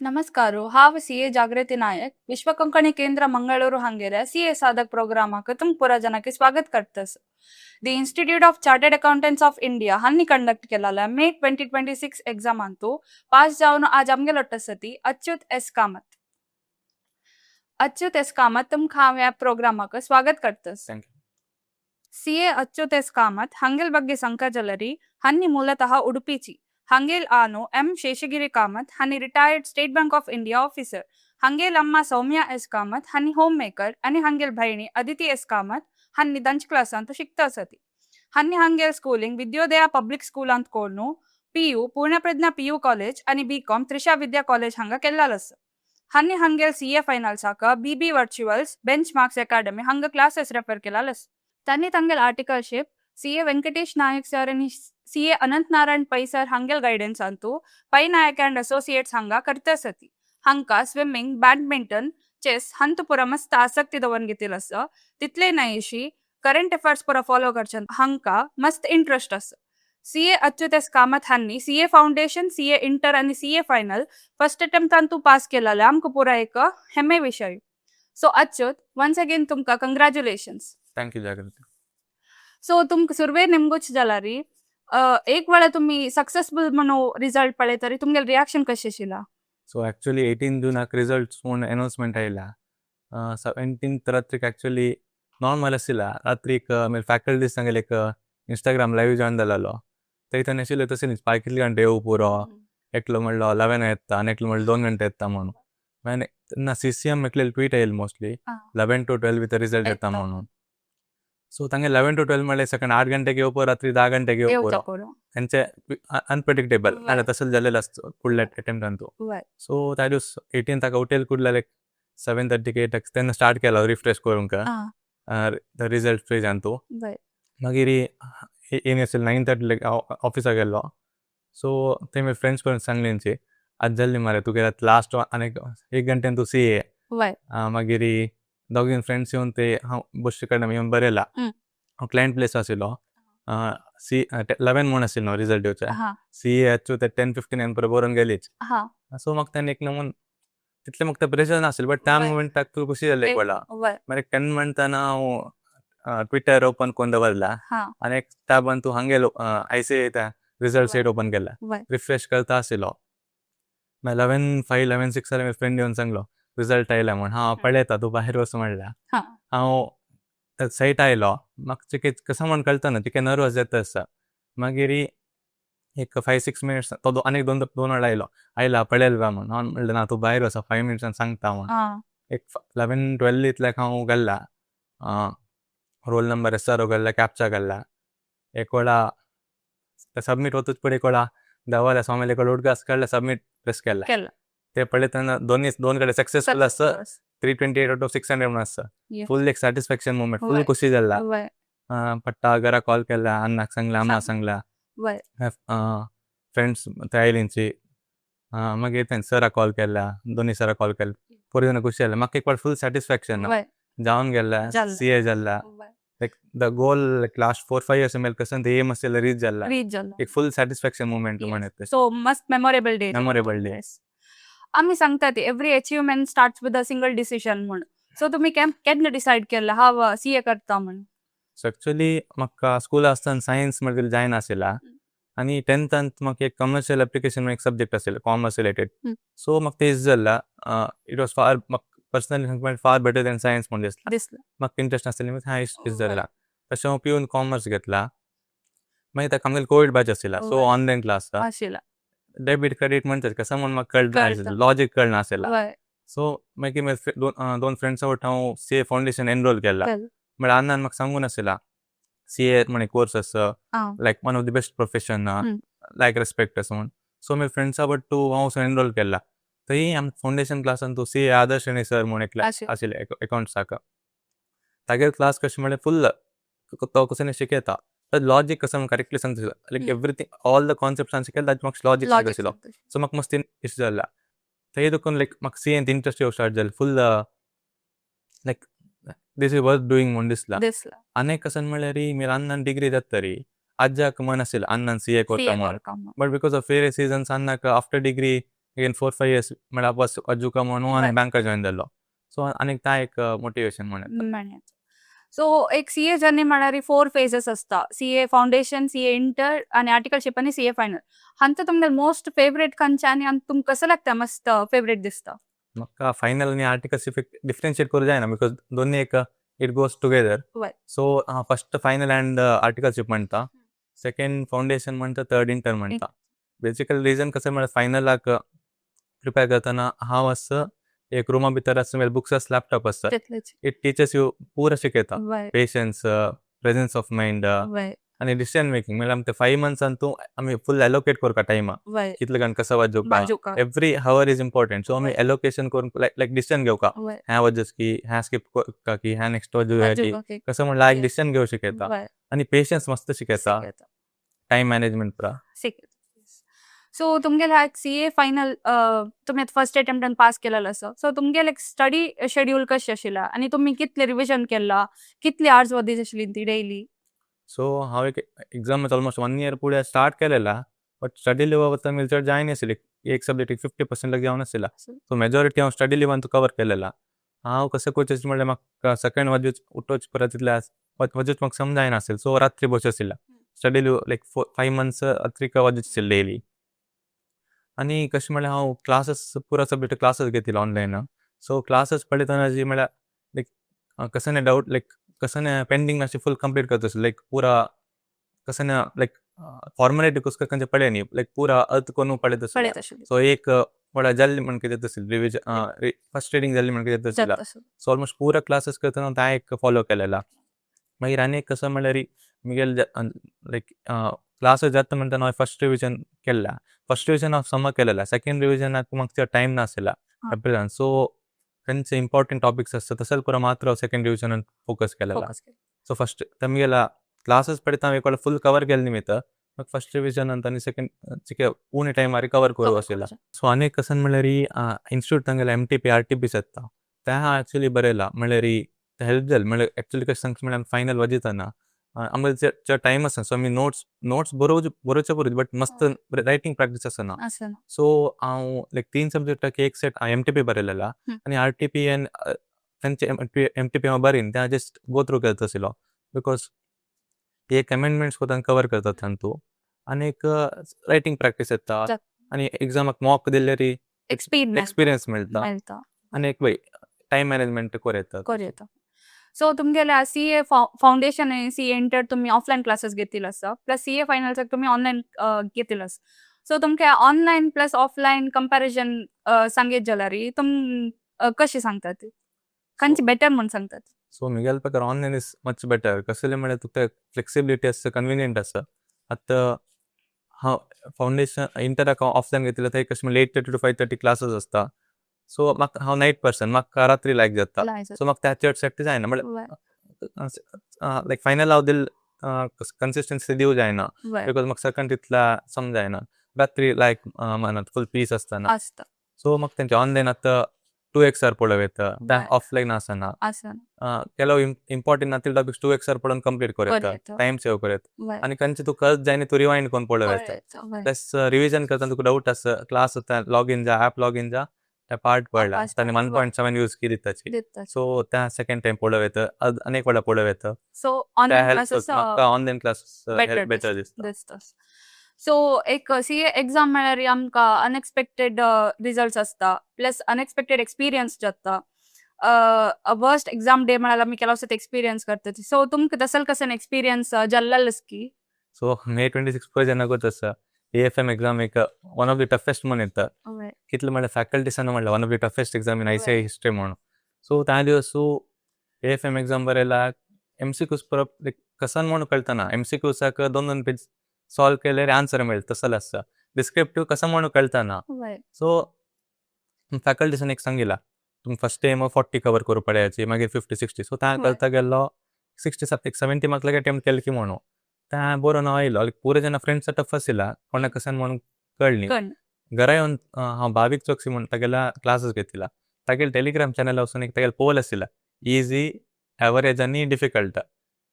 ನಮಸ್ಕಾರ. ಹಾವು ಸಿ.ಎ. ಜಾಗೃತಿ ನಾಯಕ್, ವಿಶ್ವ ಕೊಂಕಣಿ ಕೇಂದ್ರ ಮಂಗಳೂರು ಹಂಗೇರ ಸಿ.ಎ. ಸಾಧಕ್ ಪ್ರೋಗ್ರಾಮಾक तुम पुरा ಜನಕ್ಕೆ ಸ್ವಾಗತ करतस. The Institute of Chartered Accountants of India हांणी कंडक्ट केलेल्या मे 2026 एग्जामांतु पास जावन आज आमगे लोट्टसती अच्युत एस कामत. अच्युत एस कामत, तुमकां हांव ह्या प्रोग्रामाक स्वागत करतस. Thank you. CA. Achyut S Kamath ಹಂಗೆಲ್ ಬಗ್ಗೆ ಸಂಕಜಲರಿ ಹನ್ನಿ ಮೂಲತಃ ಉಡುಪಿಚಿ. ಹಂಗೇಲ್ ಆನು ಎಂ ಶೇಷಗಿರಿ ಕಾಮತ್ ಹನ್ನಿ retired State Bank of India officer. ಹಂಗೇಲ್ ಅಮ್ಮ ಸೌಮ್ಯ ಎಸ್ ಕಾಮತ್ ಹನ್ನಿ ಹೋಮ್ ಮೇಕರ್ आणि ಹಂಗೇಲ್ ಭೈಣಿ ಅದಿತಿ ಎಸ್ ಕಾಮತ್ ಹನ್ನಿ ದಂಚ್ ಕ್ಲಾಸ್ ಅಂತ ಶಿಕ್ತಾ ಸತಿ. ಹನ್ನಿ ಹಂಗೇಲ್ ಸ್ಕೂಲಿಂಗ್ ವಿದ್ಯೋದಯ ಪಬ್ಲಿಕ್ ಸ್ಕೂಲ್ ಅಂತ ಕೋಡ್ನು, ಪಿಯು ಪೂರ್ಣಪ್ರಜ್ಞಾ ಪಿಯು ಕಾಲೇಜ್ आणि ಬಿ.ಕಾಮ್ ತ್ರಿಷಾ ವಿದ್ಯಾ ಕಾಲೇಜ್ ಹಂಗ ಕೆಲ್ಲಾಲಸ್. ಹನ್ನಿ ಹಂಗೇಲ್ ಸಿ.ಎ ಫೈನಲ್ಸ್ ಹಾಕ ಬಿ ವರ್ಚುವಲ್ಸ್ ಬೆಂಚ್ ಮಾರ್ಕ್ಸ್ ಅಕಾಡೆಮಿ ಹಂಗ ಕ್ಲಾಸಸ್ ರೆಫರ್ ಕೆಲಾಲಸ್. ತನ್ನಿ ತಂಗಲ್ articleship CA. Venkatesh Nayak sir आणि ಸಿ.ಎ. ಅನಂತ್ ನಾರಾಯಣ್ ಪೈ ಸರ್ ಹಂಗೆಲ್ ಗೈಡೆನ್ಸ್ ಅಂತು ಪೈ ನಾಯಕ್ ಅಂಡ್ ಅಸೋಸಿಯೇಟ್ಸ್ ಹಂಗ ಕರ್ತಸತಿ. ಹಂಕ ಸ್ವಿಮ್ಮಿಂಗ್, ಬ್ಯಾಡ್ಮಿಂಟನ್, ಚೆಸ್ ಹಂತು ಪುರ ಮಸ್ತ್ ಆಸಕ್ತಿ ದವನ್ಗಿತಿಲಸ. ತಿತ್ಲೆ ನಯಿಶಿ ಕರೆಂಟ್ ಅಫೇರ್ಸ್ ಪುರ ಫಾಲೋ करचन ಹಂಕ ಮಸ್ತ್ ಇಂಟ್ರೆಸ್ಟ್ ಅಸ್. ಸಿ.ಎ. ಅಚ್ಯುತ್ ಎಸ್ ಕಾಮತ್ हांनी सी.ए. Foundation, CA. इंटर आणि सी.ए. फायनल फर्स्ट अटेम्प्टान तू पास केलेले आमकां पुरा एक हेम्मे विशय. सो अच्युत, वन्स अगेन तुमकां कंग्रॅच्युलेशन्स. Thank you Jagruti. सो तुमकां सुरवेर निमगोच जालारी, एक वेळा तुम्ही सक्सेसफुल म्हणून रिझल्ट पळयतरी तुमगेले रिएक्शन कशें आशिल्ला? सो ॲक्च्युली 18 जूनाक रिझल्ट म्हूण अनाउन्समेंट आयला. 17th रात्रीक actually normal आशिल्ला. रात्रीक आमी फॅकल्टीज सांगले, एक इंस्टाग्राम लायव्ह जॉयन जालेलो. थंय ताणें आशिल्लें तशें न्ही, पाय कितले घंटे येवं पुरो. एकलो म्हणलो 11 येता आनी एकलो म्हणलो 2 घंटे येता म्हणून. मागीर तेन्ना सी.सी.एम एकले ट्वीट आयले मोस्टली 11 टू 12 भितर रिझल्ट येता येता. म्हणून. सो तांगे 11 टू 12 म्हणल्यार सकाळी 8 घंटेक येवपो, रात्री 10 घंटेक येवपो. येवचा पुरो. तेंचे अनप्रेडिक्टेबल. नाल्यार तशें जालेलें आसता फुडल्या अटेम्प्टान तूं. सो त्या दीस 18 ताका उठेल कुडला लायक 7:30 8 तेन्ना स्टार्ट केलो रिफ्रेश करूंक the result पेजान तूं. मागीर येयन आशिल्लें 9:30 लायक हांव ऑफिसाक गेल्लो. सो थंय मागीर फ्रेंड्स करून सांगलेंची, आज जाल्ली मरे, तुगे लास्ट आनी एक घंट्यान तूं सी.ए. मागीर दोग जाण फ्रेंड्स येवन ते हांव बसचे कडेन येवन बरयला. हांव क्लायंट प्लेस आशिल्लो. सी 11 म्हूण आशिल्लो न्हू रिजल्ट येवचे. सी.ए. अच्युत 10:59 बरोबर बरोवन गेलीच. सो म्हाका तेन्ना एक नमून तितलें म्हाका तें प्रेशर नाशिल्लें, बट त्या मुमेंटाक तुका खुशी जाली एक वेळा. मागीर 10 म्हणतना हांव ट्विटर ओपन करून दवरला आनी एक टॅबान तूं हांगे आय.सी.ए. रिजल्ट सायट ओपन केला. रिफ्रेश करता आशिल्लो. मागीर 11:05, 11:06 जाल्यार फ्रेंड येवन सांगलो, रिजल्ट आयला म्हूण. हांव पळयता, तूं भायर वच म्हणल्या. हांव सायट आयलो. म्हाका चिके कसो म्हूण कळटा ना, तिके नर्वस जाता आसा. मागीर एक 5-6 मिनिट्स तो आनीक दोन दोन वेळा आयलो, आयला पळयल काय म्हूण. हांव म्हणलें, ना, तूं भायर वच, 5 मिनिट्सान सांगता म्हूण. एक 11:12 इतल्याक हांव गेल्ला, roll number, SRO. गेल्ला, कॅप्चा गेल्ला. एक वेळा सबमीट वतूच पळय, एक वेळा देवाल्या स्वामीले एक उडगास काडले, सबमीट प्रेस केला. केला. ते पळयतना दोन्ही दोन कडेन सक्सेसफुल आसा, 328 out of 600 म्हणून आसा. फुल एक सॅटिस्फॅक्शन मुमेंट, फुल खुशी जाल्ला. पट्टा घरा कॉल केला, अण्णाक सांगला, अम्मा सांगला. फ्रेंड्स ते आयलींची. मागीर तें सराक कॉल केला, दोन्ही सराक कॉल केले. पोरी जाणां खुशी जालें. म्हाका एक फावट फुल सॅटिस्फॅक्शन जावन गेल्ला. जाल्लें. सी.ए. जाल्ला. Like the goal, like last 4-5 years ಮೇಲೆ कसं ते एम आशिल्लें रीच जाल्ला. रीच जाल्लो. एक फुल सॅटिस्फॅक्शन मुमेंट म्हणत. सो मस्त मेमोरेबल डे. Memorable day. आमी सांगतात, every achievement starts with a single decision म्हूण. सो तुमी केन्ना डिसायड केल्लें हांव सी.ए. करता म्हूण? सो एक्चुअली म्हाका स्कूल आसतना सायन्स म्हळ्यार जायनाशिल्ला आनी टेंथांत म्हाका एक कमर्शियल एप्लिकेशन एक सब्जेक्ट आशिल्लो, कॉमर्स रिलेटेड. सो म्हाका तें इजी जाल्ला. It was far, म्हाका personally far better then science म्हूण दिसता. दिसलें. म्हाका इंट्रस्ट नासलें, हांवें इश जाल्ला. तशें हांव पियून कॉमर्स घेतला. मागीर ताका आमगेलो कोवीड बॅच आशिल्ला, सो ऑनलायन क्लास. आशिल्ला. डेबीट क्रेडीट म्हणतात कसं म्हूण म्हाका कळना, कळटा. लॉजीक कळनाशिल्ला. सो मागीर मागीर दोन दोन फ्रेंड्सां वांगडा हांव सी.ए. फावंडेशन एनरोल केला. केलें. म्हळ्यार अण्णान म्हाका सांगून आशिल्ला, सी.ए. म्हण एक कोर्स आसा, like one of the best profession, like respect असं म्हूण. सो मागीर फ्रेंड्सा बट्टू हांव वचून एनरोल केला. थंय आम फावंडेशन क्लासान तूं सी.ए. आदर्श शणै सर म्हूण एकले आशिल्ले अकाउंट्साक. तागेले क्लास कशें म्हळ्यार फुल तो कसो शिकयता, लॉजीक कसो करेक्टली सांगता, like everything, all the concepts शिकयता, ताजें म्हाका लॉजीक लॉजीक आशिल्लो. सो म्हाका मस्त इश्ट जाल्ला. थंय देखून लायक म्हाका सी.एन इंट्रस्ट येवंक स्टार्ट जालें. Full like this is worth doing म्हूण दिसला. दिसला. आनी एक कशें म्हणल्यार मागीर अण्णान डिग्री जातरी आज्याक मन आशिल्लें अण्णान सी.ए. सी.ए. करता म्हूण. करता म्हूण. But because of various reasons अण्णाक आफ्टर डिग्री अगेन 4-5 इयर्स म्हळ्यार बस वाजुका म्हणून आनी बँका जॉयन जालो. सो आनीक ता एक मोटिवेशन म्हणून. मेळ्ळें. सो एक सीए जर्नी म्हळ्यार फोर फेजेस असता, सीए फाउंडेशन, सीए इंटर आणि आर्टिकलशिप आणि सीए फायनल. हांचो तुमगे मोस्ट फेवरेट खंयचे आनी तुमकां कसो लागता, मस्त फेवरेट दिसता? म्हाका फायनल आनी आर्टिकलशिप डिफरेन्शिएट करूं जायना, because दोन्ही एक it goes together. So हांव फर्स्ट फायनल अँड आर्टिकलशिप म्हणटा, सेकंड फाउंडेशन म्हणटा, थर्ड इंटर म्हणटा. बेसिकली रिजन कसं म्हळ्यार, फायनलाक प्रिपेर करतना हांव असं एक रुमा भितर आसा, बुक्स आसा, लॅपटॉप आसता. तितलेच. It teaches you, पुरा शिकयता पेशन्स, प्रेझन्स ऑफ मायंड आनी डिसिजन मेकिंग. म्हळ्यार आमकां 5 मंथ्सान तूं आमी फुल एलोकेट करता टायमा, कितले घंटे कसो वाजोवका. बाजूका. Every hour is important, so आमी एलोकेशन करून लायक लायक डिसिजन घेवका, ह्या वजस की ह्या स्किप करका की ह्या नेक्स्ट वजूया की कसं म्हणल्यार एक डिसिजन घेवं शिकयता आनी पेशन्स मस्त शिकयता, टायम मॅनेजमेंट पुरा. सो तुमगेले सीए फायनल तुमी फर्स्ट अटेम्प्टान पास केलेलो आसा, सो तुमगेले स्टडी शेड्यूल कशें आशिल्ला आनी तुमी कितले रिविजन केला, कितली आवर्स वदीत आशिल्ली ती डेली? सो हांव एक एक्झाम ऑलमोस्ट वन इयर फुडें स्टार्ट केलेला, बट स्टडी लिवा वता मेल चड जायना आशिल्ली. एक सब्जेक्ट 50% जावन आशिल्ला. सो मेजॉरिटी हांव स्टडी लिवान कवर केलेला. हांव कसं कोचेस म्हणल्यार, म्हाका सेकंड वजूच उठोच परत तितले वजूच म्हाका समजायना आशिल्लें. सो रात्री बस आशिल्ला स्टडी लिव, लायक 4-5 मंथ्स रात्री वजूच आशिल्लें डेली. आनी कशें म्हणल्यार, हांव क्लासीस पुरा सब्जेक्ट क्लासीस घेतिल्लो ऑनलायन. सो क्लासीस पळयतना जी म्हणल्यार लायक कसं डावट, लायक कसं पेंडींग अशें फुल कंप्लीट करता, लायक पुरा कसं लायक फॉर्मेलिटी खंयचे पळय न्ही, लायक पुरा अर्थ कोणू पळयत. पळयत आशिल्ली. सो एक व्हडा जाल्ली म्हण कितें तसली रिविजन, फर्स्ट रिडींग जाल्ली म्हण कितें तसली. जाता. सो ऑलमोस्ट पुरा क्लासीस करतना हांवें एक फॉलो केलेला. मागीर आनी एक कसं म्हणल्यार, मिगेल लायक क्लासीस जाता म्हणटा, हांवें फर्स्ट रिविजन केल्ला. फर्स्ट रिविजन हांव सम केलेला, सेकंड रिविजनाक म्हाका चड टायम नाशिल्ला एप्रिलान. सो खंयचे इम्पॉर्टंट टॉपिक्स आसता तसले पुरा मात्र हांव सेकंड रिविजनान फोकस केलेला. फोकस. सो फर्स्ट तमगेला क्लासीस पळयता हांव एक फुल कवर केले निमित्त म्हाका फर्स्ट रिविजन आनी सेकंड चिके उणे टायमार कवर करूं आशिल्ला. सो आनी एक कसं म्हणल्यार, इन्स्टिट्यूट तांगेले एमटीपी आरटीपीस येता, ते हांव एक्चुअली बरयला. म्हणल्यार ते हेल्प जालें. म्हणल्यार एक्चुअली कशें सांगता म्हणल्यार, फायनल वजितना आमकां चड टायम आसना, सो आमी नोट्स नोट्स बरोवचे बरोवचे बरोवचे, बट मस्त रायटींग प्रॅक्टीस आसना. आसना. सो हांव लायक तीन सब्जेक्टाक एक सेट एमटीपी बरयलेला आनी आरटीपी एन तांचे एमटीपी हांव बरयन ते जस्ट गो थ्रू करता आशिल्लो, because एक अमेंडमेंट्स कोतान कवर करतात तांतू आनी एक रायटींग प्रॅक्टीस येता आनी एग्जामाक मॉक दिल्यारी एक स्पीड एक्सपिरियन्स मेळटा. मेळटा. आनी एक वय टायम मॅनेजमेंट कर येता. करूं येता. सो तुमगेले सीए फाउंडेशन आनी सीए इंटर तुमी ऑफलायन क्लासेस घेतील आसा, प्लस सीए फायनल्साक तुमी ऑनलायन घेतील आसा. सो तुमकां ऑनलायन प्लस ऑफलायन कंपॅरिजन सांगीत जाल्यार तुम कशें सांगतात, खंयची बेटर म्हूण सांगतात? सो मिगेल प्रकार ऑनलायन is much better. कसले म्हळ्यार, तुका फ्लेक्सिबिलिटी आसता, कन्विनियंट आसा. आतां हांव फाउंडेशन इंटराक हांव ऑफलायन घेतिल्लें, थंय कशें म्हणल्यार 8:30 to 5:30 classes आसता. सो म्हाका, हांव नायट पर्सन, म्हाका रात्री लायक जाता. सो म्हाका त्या चड सेट जायना. म्हणल्यार लायक फायनल हांव दिल कन्सिस्टन्सी दिवं जायना, because म्हाका सकाळ तितला समजायना. रात्री लायक मनात फुल पीस आसतना. आसता. सो म्हाका तेंचे ऑनलायन आतां 2xआर पळोवं येता, ऑफलायन आसना. आसना. ಕೆಲವು ಇಂಪಾರ್ಟೆಂಟ್ नातील टॉपिक्स 2xआर पळोवन कंप्लीट करूं येता, टायम सेव करूं येता आनी खंयचे तूं कळत जायना, तूं रिवायंड करून पळोवं येता. प्लस रिविजन करतना तुका डाऊट आसा, क्लास आतां लॉगीन जा, ऍप लॉगीन जा, त्या पार्ट पडला ताणें 1.7 यूज केली ताची. दिता. सो त्या सेकंड टायम पळोवं येता, अनेक वेळा पळोवं येता. सो त्या ऑनलायन हेल्प क्लासेस म्हाका ऑनलायन क्लास बेटर बेटर दिसता. दिसता. सो एक सीए एग्जाम म्हळ्यार आमकां अनएक्सपेक्टेड रिजल्ट्स आसता, प्लस अनएक्सपेक्टेड एक्सपिरियन्स जाता. वर्स्ट एक्झाम डे म्हळ्यार आमी ಕೆಲವು सत एक्सपिरियन्स करतात. सो तुमकां तसल कसन एक्सपिरियन्स जाल्लेलेच की? सो मे 26 पळय जेन्ना आसा, एएफएम एक्झाम एक वन ऑफ the toughest म्हणून येता. कितले म्हणल्यार फॅकल्टीसान म्हणल्यार one of the toughest exam in ICAI history म्हणून. सो त्या दिवस एएफएम एक्झाम बरयला, एमसीक्यूज परत लायक कसन म्हणून कळतना. एमसीक्यूसाक दोन दोन पेज सॉल्व केल्यार आन्सर मेळटा तसले आसता, डिस्क्रिप्टिव्ह कसं म्हणून कळतना. सो फॅकल्टीसान एक सांगिला, तुमी फर्स्ट टायम 40 कवर करू पळयाची, मागीर 50, 60. सो त्या करता गेल्लो 60, एक 70 मार्क लागी अटेम्प्ट केले की म्हणून त्या बरोवन हांव आयलो. लायक पुरो जेन्ना फ्रेंड्स टफ आशिल्ला, कोणाक कसन म्हणून कळ्ळी. कळ्ळें. घरा येवन हांव भावीक चोकसी म्हणून तागेल्या क्लासीस घेतिला. तागेले टेलिग्राम चॅनल वचून एक तागेले पोल आशिल्ला, इजी, एवरेज आनी डिफिकल्ट.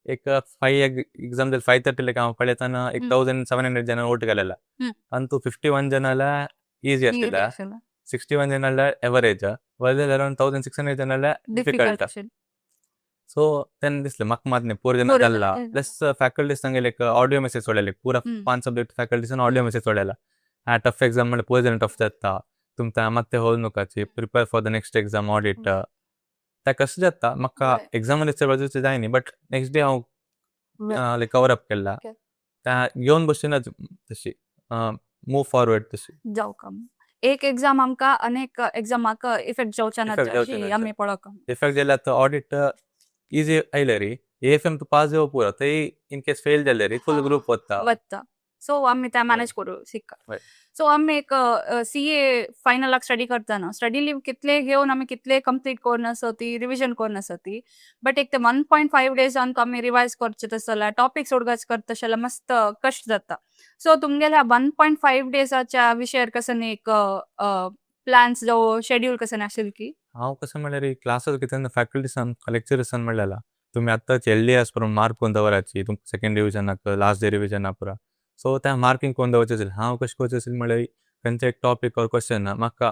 एक फाय एक्झाम 5:30 लायक हांव पळयतना एक 1700 जण वोट केलेला. अंतू 51 जनाला ಈಸಿ ಆಸಿಲ್ಲ. 61 ಜನ ಎವರೇಜ್, ವಲ್ದೇಲ್ ಅರೌಂಡ್ 1600 ಜನ ಡಿಫಿಕಲ್ಟ್. ಸೊ then दिसले म्हाका मात न्ही, पोर जेन्ना पोर जाल्ला, प्लस फॅकल्टीज सांगे लायक ऑडियो मेसेज सोडलेले पुरा. पांच सब्जेक्ट फॅकल्टीसान ऑडियो मेसेज सोडलेला. हा, टफ एक्झाम म्हणल्यार पोर जण टफ जाता, तुमकां मात ते whole नुकाची, prepare for the next exam audit. त्या कशें जाता म्हाका एक्झाम डिस्टर्ब जाय न्ही, बट नेक्स्ट डे हांव लायक कवर अप केला. त्या घेवन बसचे ना, तशी मूव फॉरवर्ड तशी. जावं काम एक एक्झाम आमकां अनेक एक्झामाक इफेक्ट जावच्या ना. Effect जावचे ना. आमी पळोवंक. इफेक्ट जाल्यार आतां ऑडिट इजी आयले री, एएफएम तूं पास जावं पुरो, थंय इन केस फेल जाले री फूल ग्रुप वता. वता, सो आमी ते मॅनेज करूं शिक्का. सो आमी एक सीए फायनलाक स्टडी करतना स्टडी लीव कितले घेवन आमी कितले कंप्लीट करून आसती, रिविजन करून आसती, बट एक ते 1.5 डेजान आमी रिवायज करचे तसं जाल्यार, टॉपिक्स उडगाच करता तशें जाल्यार मस्त कश्ट जाता. सो तुमगेल्या 1.5 डेजाच्या विशयार कसं एक प्लॅन्स जावं शेड्यूल कसं आशिल्लें की? हांव कसं म्हणल्यार क्लासीस घेतना फॅकल्टीसान, लेक्चरर्सान म्हणलेला, तुमी आतांच एल डी एस करून मार्क करून दवराची तुमकां सेकंड रिविजनाक, लास्ट डे रिविजना पुरा. सो त्या मार्कींग करून दवरचें आशिल्लें. हांव कशें करचें आशिल्लें म्हणल्यार खंयचें एक टॉपीक ऑर क्वेश्चन म्हाका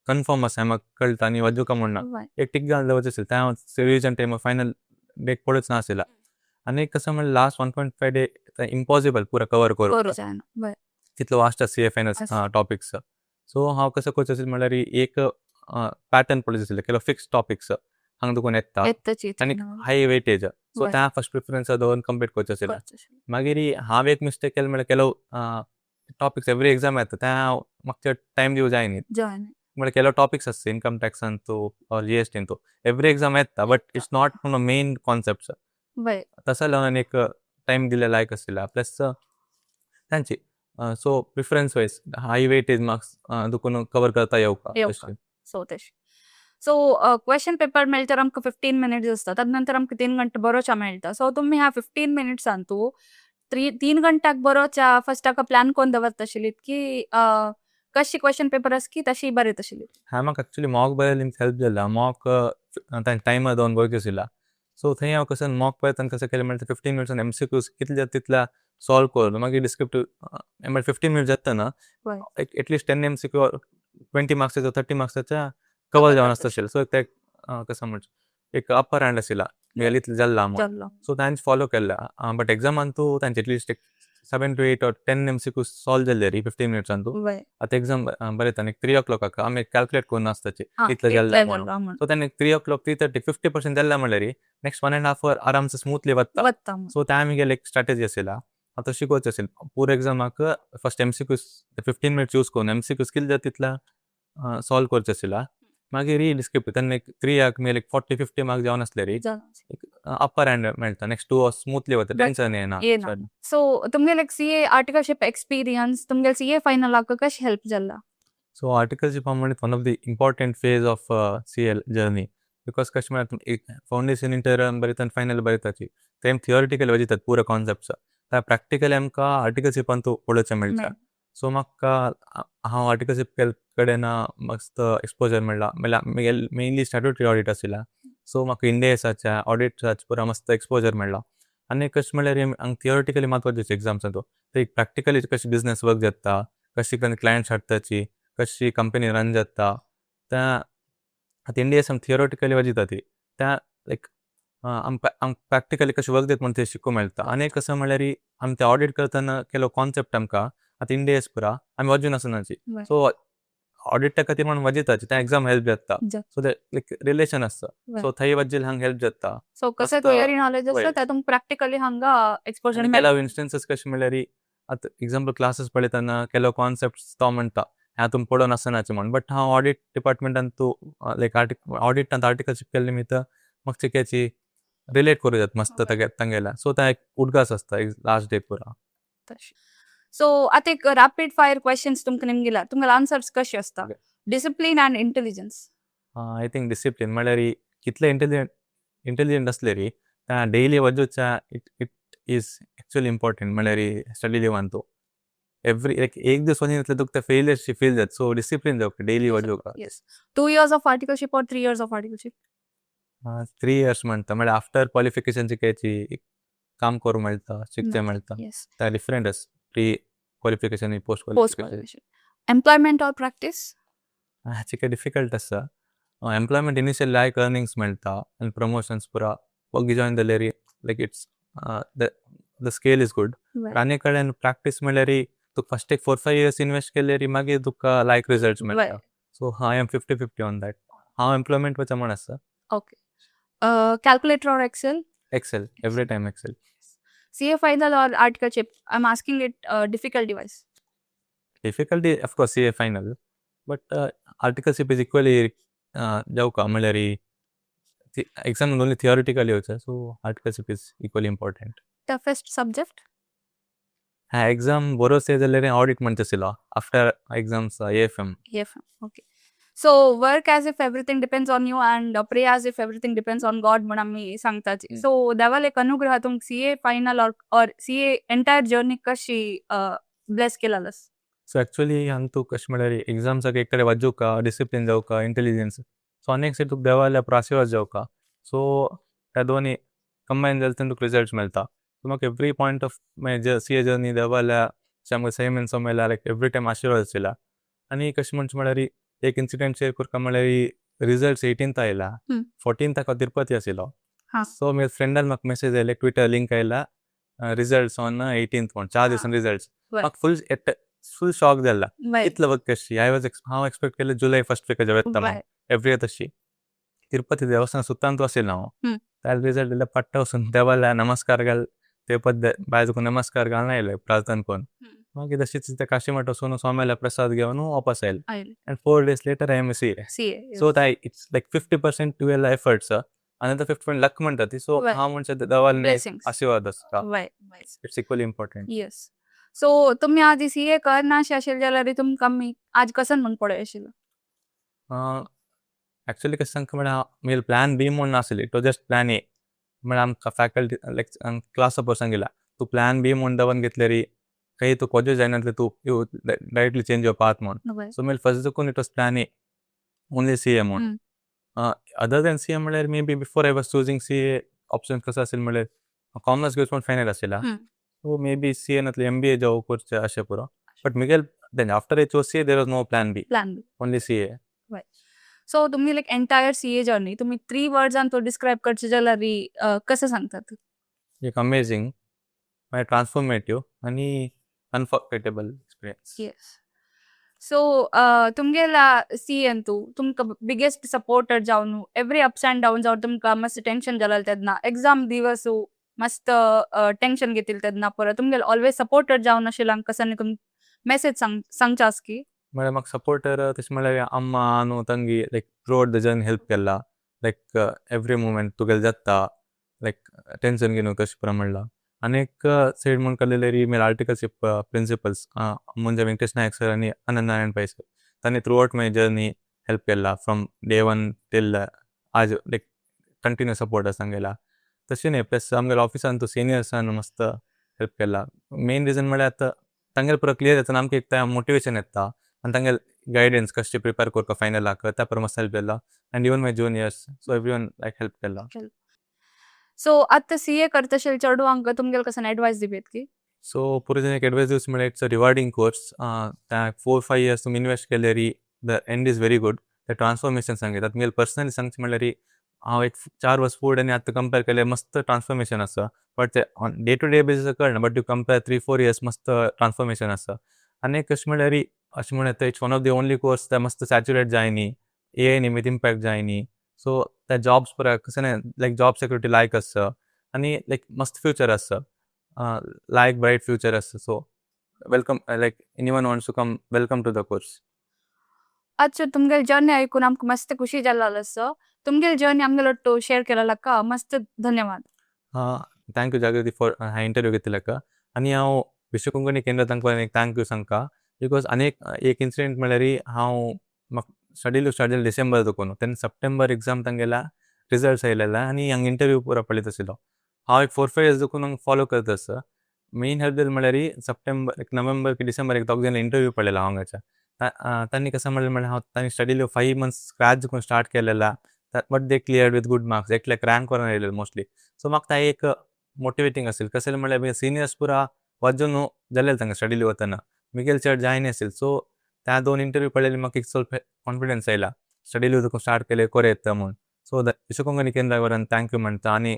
कन्फर्म आसा, म्हाका कळटा आनी वाजूका म्हणना, एक टीक घालून दवरचें आशिल्लें. त्या हांव रिविजन टायमार फायनल डेक पडूच ना आशिल्ला. आनी कसं म्हणल्यार लास्ट 1.5 डे इम्पॉसिबल पुरा कवर करूं. करूं जायना, बरें. तितलो वास्ट आसा सीए फायनल्स टॉपिक्स. सो हांव कसं करचें आशिल्लें म्हणल्यार एक पॅटर्न पळोवचें आशिल्लें, केलो फिक्स टॉपिक्स हांगा दुकून येता येतची. आनी हाय वेटेज, सो त्या फर्स्ट प्रिफरन्स दवरून कंप्लीट करचें आशिल्लें. मागीर हांव एक मिस्टेक केलें म्हणल्यार ಕೆಲವು टॉपिक्स एवरी एक्झाम येता, त्या हांव म्हाका चड टायम दिवं जाय न्ही. जायना. म्हणल्यार ಕೆಲವು टॉपिक्स आसता, income tax Antu or GST Antu, every exam येता, but it's not from the main concepts. तसं जाल्यार एक टायम दिले लायक आशिल्ला. प्लस तांची so preference wise high weightage marks दुकून कवर करता येवका. येवका. सो तशें, सो क्वेश्चन पेपर मेळटर आमकां 15 मिनिट्स आसता, ताजे नंतर आमकां 3 घंटे बरोवच्या मेळटा. सो तुमी ह्या 15 मिनिट्सांतू 3 घंट्याक बरोवच्या फर्स्ट ताका प्लॅन करून दवरता आशिल्लीत की कशी क्वेश्चन पेपर आसा की तशी बरयत आशिल्ली? हा, म्हाका एक्चुअली मॉक बरयले हेल्प जाला. मॉक टायमर दवरून बरोवचें आशिल्ला. सो थंय हांव कसं मॉक पळयतना कसं केलें म्हणल्यार 15 मिनिट्सान एमसीक्यूज कितले जाता तितल्या सॉल्व करून मागीर डिस्क्रिप्टिव्ह, म्हळ्यार 15 मिनिट्स जाता ना, एटलिस्ट 10 एमसीक्यू 20 मार्क्साचो, 30 मार्क्साच्या कवर जावन आसता आशिल्लें. सो ते कसं म्हणचें, एक अप्पर हँड आशिल्ला, म्हगेलें इतलें जाल्लां म्हूण. जाल्लो. सो तांचे फॉलो केल्ला, बट एग्जामान तूं तांचे एटलिस्ट एक 7 to 8 or 10 MCQ solve जाल्ले री 15 मिनिट्सान तूं. आतां एक्झाम बरयता आनी 3 ओ क्लॉकाक आमी कॅल्कुलेट करून आसताची इतलें जाल्लें म्हणून. जाल्लो म्हूण. सो तेन्ना 3 o'clock, 3:30 50% जाल्लें म्हणल्यार next 1.5 our आरामसे स्मूथली वता. वता म्हूण. सो ते आमगेले एक स्ट्रॅटेजी आशिल्ला. आतां शिकोवचें आशिल्लें पुरो एग्जामाक फर्स्ट एमसीक्यूज 15 मिनिट्स यूज करून एमसीक्यूज कितले जाता तितल्या सॉल्व करचें आशिल्ला. मागीर ही डिस्क्रिप्टिव्ह तेन्ना एक 3याक मागीर एक 40-50 मार्क जावन आसले री जालो. एक अप्पर हँड मेळटा, नेक्स्ट 2 आवर्स स्मूथली वता, टेन्शन येना. येना. सो तुमगेले सीए आर्टिकलशीप एक्सपिरियन्स तुमगेले सीए फायनलाक कशें हेल्प जाला? सो आर्टिकलशिप म्हणजे one of the important phase of CA journey, because कशें म्हळ्यार फावंडेशन, इंटर बरयता आनी फायनल बरयताची, तेम थियोरिटिकल वजितात पुरो कॉन्सेप्ट्स, त्या प्रॅक्टिकली आमकां आर्टिकलशिपान तूं पळोवचें मेळटा. सो म्हाका हांव आर्टिकलशीप केल्ले कडेन मस्त एक्सपोजर मेळ्ळा. म्हणल्यार म्हगेलें मेनली स्टॅट्युटरी ऑडिट आशिल्ला, सो म्हाका इंड एसाच्या ऑडिट्साचे पुरा मस्त एक्सपोजर मेळ्ळा. आनी कशें म्हणल्यार हांगा थियोरिटिकली मात वचचे एग्जाम्सान तूं ते प्रॅक्टिकली कशें बिजनस वर्क जाता, कशी क्लायंट्स हाडटाची, कशी कंपनी रन जाता. त्या आतां इंड एस आमकां थियोरिटिकली वजिता ती त्या लायक आमकां प्रॅक्टिकली कशें वर्क जाता म्हण तें शिकूंक मेळटा. आनी कसं म्हणल्यार आमी ते ऑडिट करतना केलो कॉन्सेप्ट आमकां आतां इंड एस पुरा आमी वजून आसनाची, सो ऑडिटा खातीर म्हणून वजिताची त्या एक्झाम हेल्प जाता. सो ते लायक रिलेशन आसता. सो थंय वजिल हांगा हेल्प जाता. सो कसं मस्त. थिअरी नॉलेज आसता, तातूंत प्रॅक्टिकली हांगा एक्सपोजर. आनी ಕೆಲವು इन्स्टन्सीस कशें म्हणल्यार आतां एग्जाम्पल क्लासीस पळयतना ಕೆಲವು कॉन्सेप्ट्स तो म्हणटा ह्या तुमी पळोवन आसनाचे म्हण, बट हांव ऑडिट डिपार्टमेंटान तूं लायक ऑडिटांत आर्टिकलशीप केल्ले निमित्त म्हाका चिक्याची रिलेट करूं जाता मस्त तांगेल्या. सो ते एक उडगास आसता लास्ट डे पुरा. सो आतां एक रॅपीड फायर क्वेश्चन्स तुमकां निमगिला, तुमगेले आन्सर्स कशे आसता? Discipline and intelligence. I think discipline. म्हणल्यार कितले इंटेलिजंट आसले री त्या डेली वजूच्या it is actually important. म्हणल्यार स्टडी लिवान तूं एवरी लायक एक दीस वचून येतले तुका ते फेलियरशी फील जाता. सो डिसिप्लीन जावक डेली वजूका. Yes, 2 years of articleship or 3 years of articleship? 3 years म्हणटा, म्हणल्यार आफ्टर क्वॉलिफिकेशन शिकायची काम करूं मेळटा, शिकचें मेळटा. त्या डिफरंट आसा प्री क्वॉलिफिकेशन आनी post post qualification. Qualification. Employment or practice? चिके डिफिकल्ट आसा. एम्प्लॉयमेंट इनिशियल लायक अर्निंग्स मेळता आनी प्रमोशन्स पुरा वग्गी जॉयन जाल्यार like it's the scale is good. आनी कडेन प्रॅक्टीस म्हणल्यार तुका फस्ट एक 4-5 इयर्स इन्वेस्ट केल्यार मागीर तुका लायक रिजल्ट्स मेळटा. So I am 50-50 on that. हांव एम्प्लॉयमेंट वचा म्हण आसा. Okay, calculator or Excel? Excel, every time Excel. CA final or articleship? I am asking it difficulty wise. Difficulty, of course, CA final, but articleship is equally जावका म्हणल्यार exam only theoretically वचा, so articleship is equally important. Toughest subject? हा exam बरो जाल्यार audit म्हणचे आशिल्लो, after exams AFM. AFM, okay. So work as if everything depends on you and pray as if everything depends on God म्हण आमी सांगताची. So देवाल एक अनुग्रह तुमक CA final or CA entire journey कशी ब्लेस केलालस? सो एक्चुअली हांग तूं कशें म्हणल्यार एग्जाम्साक एक कडेन वाजोवका, डिसिप्लीन जावका, इंटेलिजन्स, सो आनी एक सायड तुका देवाल्या आशिर्वाद जावका, सो त्या दोनी कंबायन जाले तेन्ना तुका रिजल्ट्स मेळटा. सो म्हाका every point of my CA journey देवाल्या आमकां सैमेन सोमेला लायक एवरी टायम आशिर्वाद आशिल्ला. आनी कशें म्हणचे म्हणल्यार एक इन्सिडेंट शेअर करता म्हणल्यार रिजल्ट्स 18th आयला, 14थाक हांव तिरुपती आशिल्लो. सो म्हजे फ्रेंडान म्हाका मेसेज आयले, ट्विटर लिंक आयला, रिजल्ट्स ऑन 18th म्हण, 4 दिसान रिजल्ट्स. म्हाका फुल फुल शॉक जाला. इतलो वक्त कशी I was हांव एक्सपेक्ट केले जुलय फर्स्ट वीक वता म्हण, एवरी इयर तशी. तिरुपती देवस्थान सुत्तान तूं आशिल्लो हांव. त्या रिजल्ट दिल्या पट्टा वचून देवाल्या नमस्कार घाल, तिरुपती बाय तुका नमस्कार घालून आयले प्रार्थना करून. मागीर तशीच त्या काशीमठ वचून स्वाम्याला प्रसाद घेवन वापस आयले. आयले. And 4 days later I am CA. CA. So that it's like 50% तुवें एफर्ट्स आनी 50% लक म्हणटा ती. सो हांव म्हणचे देवाले ब्लेसिंग्स. आशिर्वाद आसता. वय वय It's equally important. Yes, so तुमी आज सीए करनाशे आशिल्ले जाल्यार तुमकां आमी आज कसन म्हूण पळय आशिल्लो? एक्चुअली कशें सांगता म्हळ्यार म्हगेलें प्लॅन बी म्हूण नासली, it was just plan A. म्हळ्यार आमकां फॅकल्टी लायक क्लास सपोज सांगिला, तूं प्लॅन बी म्हूण दवर घेतलेरी काही तूं कॉलेज जायना, तूं you directly change your path म्हूण. सो मागीर फर्स्ट देखून it was plan A, only CA म्हूण. अदर दॅन सीए म्हळ्यार maybe before I was choosing CA option कसो आशिल्लें म्हळ्यार कॉमर्स घेवच म्हूण फायनल आशिल्ला. सो मे बी सीए नातल्यार एमबीए जावं करचें अशें पुरो, बट म्हगेल then after I chose CA there was no plan B. Plan B. Only CA. So तुमी लायक एंटायर सीए जर्नी तुमी थ्री वर्ड्सान तो डिस्क्रायब करचे जाल्यार कशें सांगतात? एक अमेझींग, मागीर ट्रान्सफॉर्मेटिव्ह आनी अनफॉर्गेटेबल एक्सपिरियन्स. येस, सो तुमगेला सीएन तूं तुमकां बिगेस्ट सपोर्टर जावन एवरी अप्स अँड डावन जावन तुमकां मस्त टेन्शन जालें तेन्ना, एग्जाम दिवसू मस्त टेन्शन घेतिल्लें तेन्ना, परत तुमगेले ऑलवेज सपोर्टर जावन आशिल्ला कसानी तुम मेसेज सांग सांगचे आस की? म्हळ्यार म्हाका सपोर्टर तशें म्हळ्यार अम्मा आनु ತಂಗಿ like throughout the journey help केला, लायक एवरी मुमेंट तुगेले जाता, लायक टेन्शन घेवनू कशें पुरो म्हणला. आनी एक सायड म्हूण कळ्ळें म्हगे आर्टिकलशीप प्रिंसिपल्स मुंजे वेंकटेश नायक सर आनी आनंद नारायण पै सर, तांणी through out my journey help केला फ्रॉम डे वन टील आज, लायक कंटिन्यू सपोर्ट आसा तांगेला. तशें न्हय, प्लस आमगेल्या ऑफिसान तूं सिनियर्सान मस्त हेल्प केला. मेन रिजन म्हळ्यार आतां तांगेले पुरो क्लियर जाता, आमकां एक तें मोटिवेशन येता आनी तांगेले गायडन्स कशें प्रिपेर करपा फायनलाक त्या प्रमाण मस्त हेल्प केला. And even my juniors, so everyone like help केला. सो आतां सीए करतशे चेडवांक तुमगेले कसन एडवायस दिवयत की? सो पुरो एक एडवायस दिवचे म्हळ्यार it's a rewarding course. त्या 4-5 इयर्स तुमी इन्वेस्ट केल्यारी the end is very good. ते ट्रान्सफॉर्मेशन सांगितात तुमगेले पर्सनली सांगचें म्हळ्यार हांव एक 4 वर्स फुडें आनी आतां कंपेर केल्यार मस्त ट्रान्सफॉर्मेशन आसा, बट ते on day to day basis कळना, but you compare 3-4 years मस्त ट्रान्सफॉर्मेशन आसा. आनी एक कशें म्हळ्यार अशें म्हणूं येता, it's one of the only course ते मस्त सॅच्युरेट जायनी, एआय निमित्त इम्पॅक्ट जायनी. सो त्या जॉब्स पुरा कशें लायक जॉब सेक्युरिटी लायक आसा आनी लायक मस्त फ्युचर आसा, लायक ब्रायट फ्युचर आसा. So welcome, like anyone wants to come, welcome to the course. अच्छा, तुमगेले जर्नी ऐकून आमकां मस्त खुशी जाल्लो आसा. तुमगेले जर्नी आमगेले ಒಟ್ಟು शेअर केलेलक मस्त धन्यवाद. Thank you Jagriti for हा इंटरव्यू घेतिल्ल्याक. आनी हांव विश्व कोंकणी केंद्र तांकां एक thank you सांगता, because आनी एक इन्सिडेंट म्हळ्यार हांव म्हाका स्टडी स्टार्ट जालें डिसेंबर देखून, तेन्ना सप्टेंबर एग्जाम तांगेला रिजल्ट्स आयलेले आनी हांगा इंटरव्यू पुरो पळयत आशिल्लो. हांव एक 4-5 इयर्स देखून हांगा फॉलो करत आसा. मेन हेल्प जालें म्हळ्यार सप्टेंबर एक नोव्हेंबर की डिसेंबर एक दोग जाण इंटरव्यू पळयला हांव हांगाच्या. तांणी कसं म्हणलें म्हळ्यार हांव तांणी स्टडी 5 मंथ्स स्क्रॅच देखून स्टार्ट केलेला, but they clear with good marks. एकल्याक रँक वरून येयलेलो मोस्टली. सो म्हाका तें एक मोटिवेटींग आशिल्लें. कशें म्हळ्यार सिनियर्स पुरा वाजून जालेले तांकां स्टडीली वतना, मिगेल चड जायना आशिल्लें. सो त्या दोन इंटरव्यू पळयले, म्हाका एक ಸ್ವಲ್ಪ कॉन्फिडन्स आयला. स्टडी स्टार्ट केले कोरे येता म्हूण. सो विश्वकोंकणी केंद्रावरान thank you म्हणटा आनी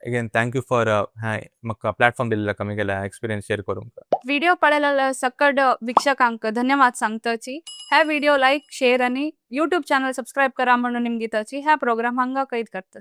अगेन thank you for ह्या म्हाका प्लॅटफॉर्म दिलेला कमी एक्सपिरियन्स शेअर करूंक. व्हिडिओ पळयलेल्या सकड वीक्षकांक धन्यवाद सांगताची. ह्या व्हिडिओ लाईक, शेअर आणि यूट्यूब चॅनल सबस्क्राईब करा म्हणून निमगिताची. ह्या प्रोग्राम हांगा कैद करता.